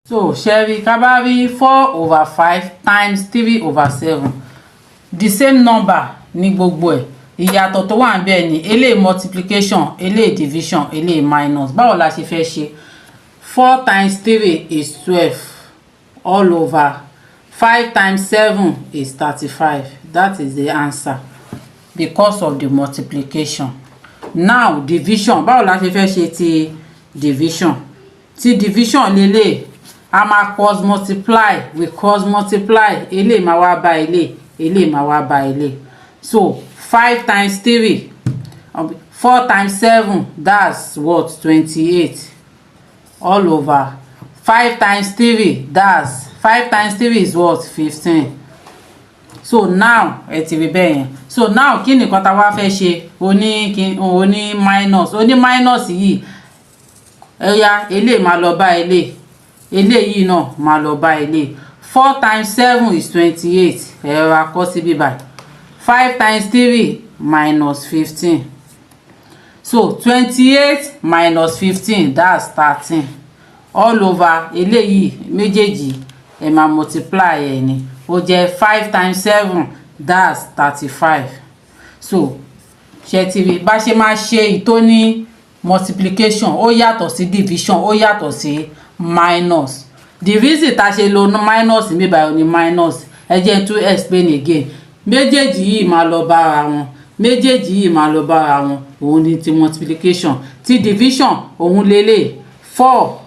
So ṣé ẹ rí, ká bá rí 4 over 5 times 3 over 7, the same number ní gbogbo ẹ̀. Ìyàtọ̀ tó wà níbẹ̀ ni eléyìí multiplication, eléyìí division, eléyìí minus. Báwo la ṣe fẹ́ ṣe? Four times three is 12 all over five times seven is 35. That is the answer because of the multiplication. Now division, báwo la ṣe fẹ́ ṣe ti division? Ti division lélẹ̀, a máa cross multiply. We cross multiply. Eléyìí máa wá bá eléyìí, eléyìí máa wá bá eléyìí. So five times three, four times seven, that's what? 28 all over five times three, that's five times three is what? 15. So now ẹ ti rí bẹ́ẹ̀ yẹn. So now, kí ni nǹkan tá a wá fẹ́ ṣe? Oní minus, oní minus yìí, ẹ̀yà eléyìí máa lọ bá eléyìí, eléyìí náà máa lọ bá eléyìí. Four times seven is 28. Ẹ rọra kọ síbí báyìí. Five times three minus 15. So 28 minus 15, that's 13 all over eléyìí. Méjèèjì, ẹ máa multiply ẹ ní ó jẹ́ five times seven, that's 35. So ṣe ti rí bá ṣe máa ṣe ìtó ní multiplication? Ó yàtọ̀ sí division, ó yàtọ̀ sí minus. The reason tá a ṣe lo minus níbí báyìí ní minus, ẹ jẹ́ tún explain again. Méjèèjì yìí máa lọ bára wọn, méjèèjì yìí máa lọ bára wọn. Òun ni ti multiplication. Ti division, òun lélẹ̀ four